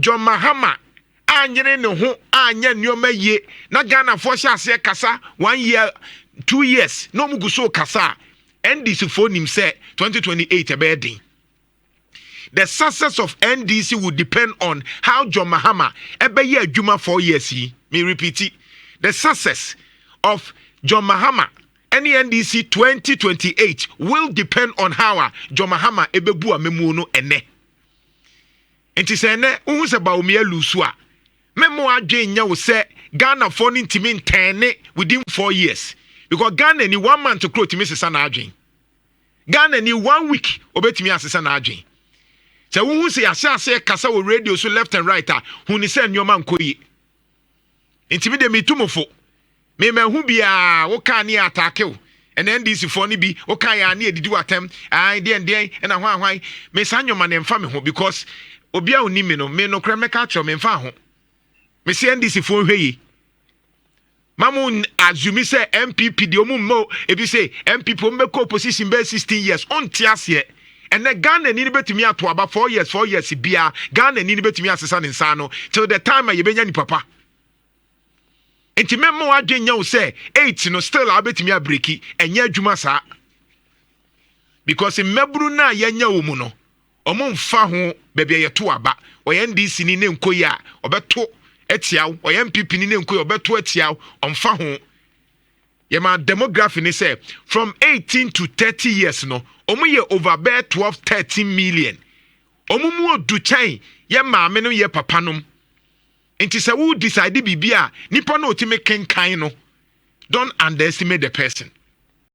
John Mahama anyere ne ho anyɛ nneɛma yie na Ghanafoɔ hyɛ aseɛ kasa one year, 2 years na ɔmo gu so kasa a, NDC foɔ nim sɛ 2028 ɛbɛyɛ den. The success of NDC will depend on how John Mahama ɛbɛyɛ adwuma 4 years yi. Me repeat, the success of John Mahama ɛne NDC 2028 will depend on how a John Mahama ɛbɛbu amamuo no ɛnɛ. Nti sɛ ɛnɛ wohu sɛ Bawumia lose a, mɛmo adwen nyɛ wo sɛ Ghanafoɔ no ntumi ntɛne within 4 years, because Ghana ni one month kuro tumi sesa n'adwen. Ghana ni one week obetumi asesa n'adwen. Sɛ wohu sɛ yɛahyɛ aseɛ kasa wɔ radio so left and right a, hu ni sɛ nneɛma nkɔ yie. Nti mi de mi tu mo fo, memahu biaa wokaa ne yɛ attack wo. Ɛna NDC foɔ no bi wokaa yɛ a ne yɛdidi w'atɛm ai deɛn deɛn ɛna hwan hwan. Me saa nnwoma ne mfa me ho, because obi a onim me no, me nokorɛ mɛka akyerɛ, memfa ho. Mesi NDC foɔ nhwɛ yi ma mo assume sɛ NPP deɛ ɔmu mma ebi sɛ NPP ɔmu bɛkɔ opposition bɛyɛ 16 years. Ɔnte aseɛ. Ɛnɛ Ghana ni no bɛtumi ato aba 4 years, 4 years bia Ghana ni no bɛtumi asesa ne nsa no till the time a yɛbɛnya ni papa. Nti mɛma wadwe nyɛ wo sɛ eight no still a wobɛtumi abreak. Ɛnyɛ adwuma saa, because mmabunu no a yɛanya wɔ mu no, ɔmo mfa ho baabi a yɛto aba. Ɔyɛ NDC ni ne nko yi a, ɔbɛto atia wo. Ɔyɛ NPP ni ne nko yi, ɔbɛto atia wo. Ɔmfa ho. Yɛma demography ni sɛ from 18 to 30 years no, ɔmo yɛ over bɛɛ 12 13 million. Ɔmo mu odu kyɛn yɛ maame no, yɛ papa nom. Nti sɛ wo decide biribi a, nipa no otimi kenkan no, don't underestimate the person.